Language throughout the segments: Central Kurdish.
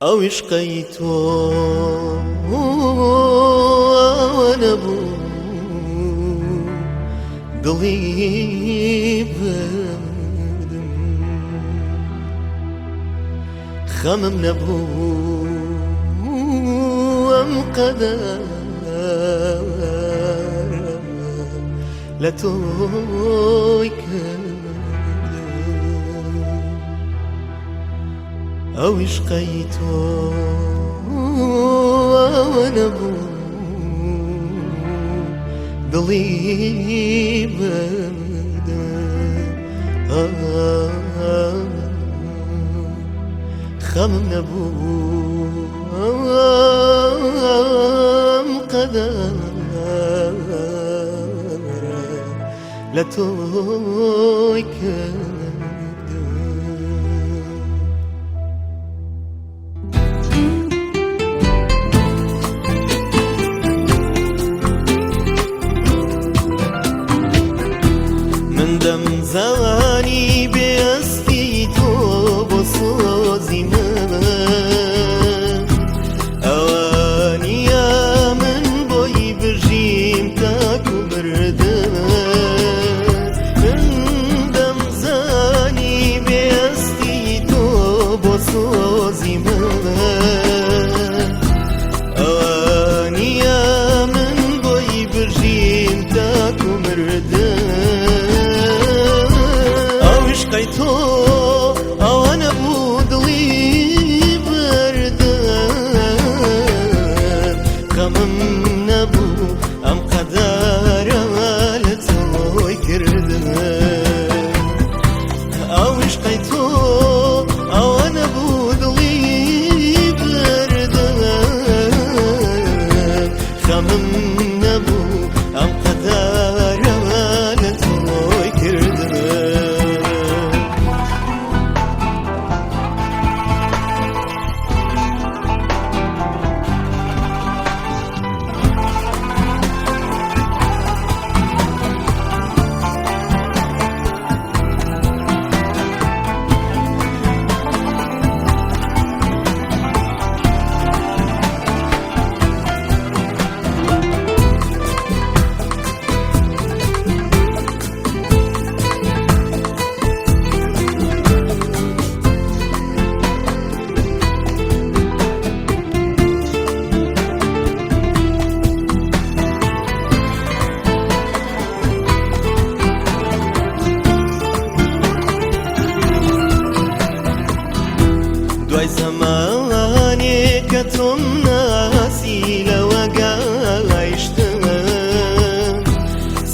ئەو عشقەی تۆ ئەوە نەبوو دڵی بردم، خەمم نەبوو ئەم قەدەرە لە تۆی کردم. ئەو عشقەی تۆ ئەوە نەبوو دڵی بردم، خەمم نەبوو ئەم قەدەرە لە تۆی کردم. من دەمزانی بێستی تۆ بۆ سۆزی من، ئەوانیە من بۆی بژیم تاکو مردم. من دەمزانی بێستی تۆ بۆ سۆزی من، ئەوانیە من بۆی بژیم تاکو مردم. ئەو عشقەی تۆ ئەوە نەبوو دڵی بردم، خەمم نەبوو ئەم قەدەرە لە تۆی کردم. ئەو عشقەی تۆ ئەوە نەبوو دڵی بردم، خەمم نەبوو ئەم قەدەرە لە تۆی کردم. دوای زەمانێک کە تۆم ناسی لەوە گەیشتم،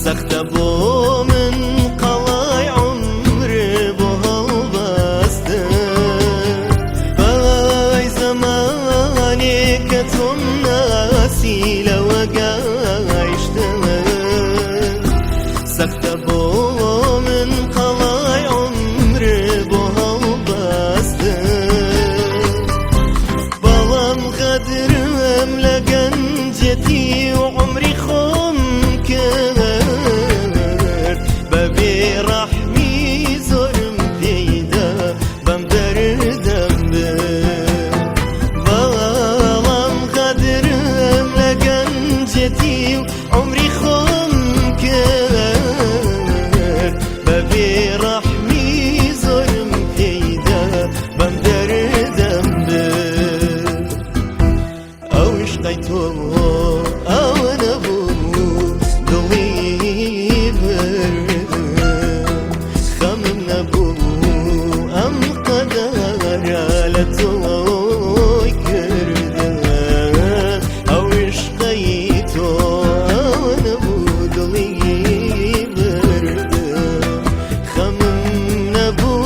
سەختە بۆ من قەڵای عومر بۆ هەڵبەستم. دوای زەمانێک کە تۆم ناسی لەوە گەیشتم، سەختە بۆ من قەڵای عومر بۆ هەڵبەستم. بەڵام غەدرم لە گەنجەتی و عومری خۆم کرد، بەبێ ڕەحمی زۆرم پێیدا بەم دەردەم برد. بەڵام غەدرم لە گەنجەتی و عومری خۆم کرد، بەبێ ڕەحمی زۆرم پێیدا بەم دەردەم برد. ئەو عشقەی تۆ ئەوە نەبوو دڵی بردم، خەمم نەبوو ئەم قەدەرە لە تۆی کردم. ئەو عشقەی تۆ ئەوە نەبوو دڵی بردم، خەمم نەبوو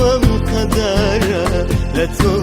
ئەم قەدەرە لە تۆ.